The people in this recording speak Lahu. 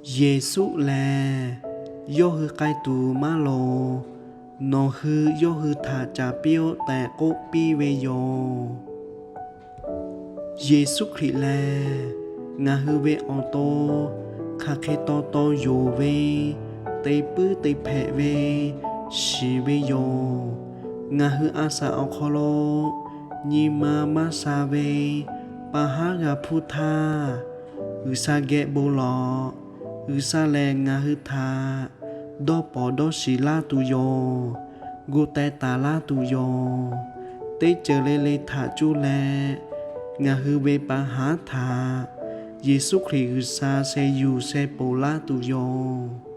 Yeˍsuˆ lehˬ, yawˇ hui k'ai tuˬ maˇ loˍ. Nawˬ hui yawˇ hui htaꞈ caˍ piˇ-oˆ tehꞈ k'oˆ piˇ ve yoˬ. Yeˍsuˆ Hkriꞈ lehˬ, ngaˬ hui ve awˬ to hk'aˬ hk'e taw taw yonˍ ve, te puiˉ te hpehꞈ ve, shiˍ ve yoˬ. Ngaˬ hui a shaꞈ awˬ hk'aw lo nyi ma maˇ sha ve pa haˉ g'a hpuˇ htaˇ, G'uiˬsha geh bon lawꞈ. G'uiˬsha lehˬ ngaˬ hui htaꞈ dawˇ pawˍ dawˇ shiˍ laˇ tuˬ yoˬ. Gu teh taˍ laˇ tuˬ yoˬ. Teˇ ceuˬ le le htaꞈ cuˇ leh, ngaˬ hui ve pa haˉ htaꞈ Yeˍsuˆ Hkriꞈ G'uiˬsha sheh yuˬ sheh ponˬ laˇ tuˬ yoˬ.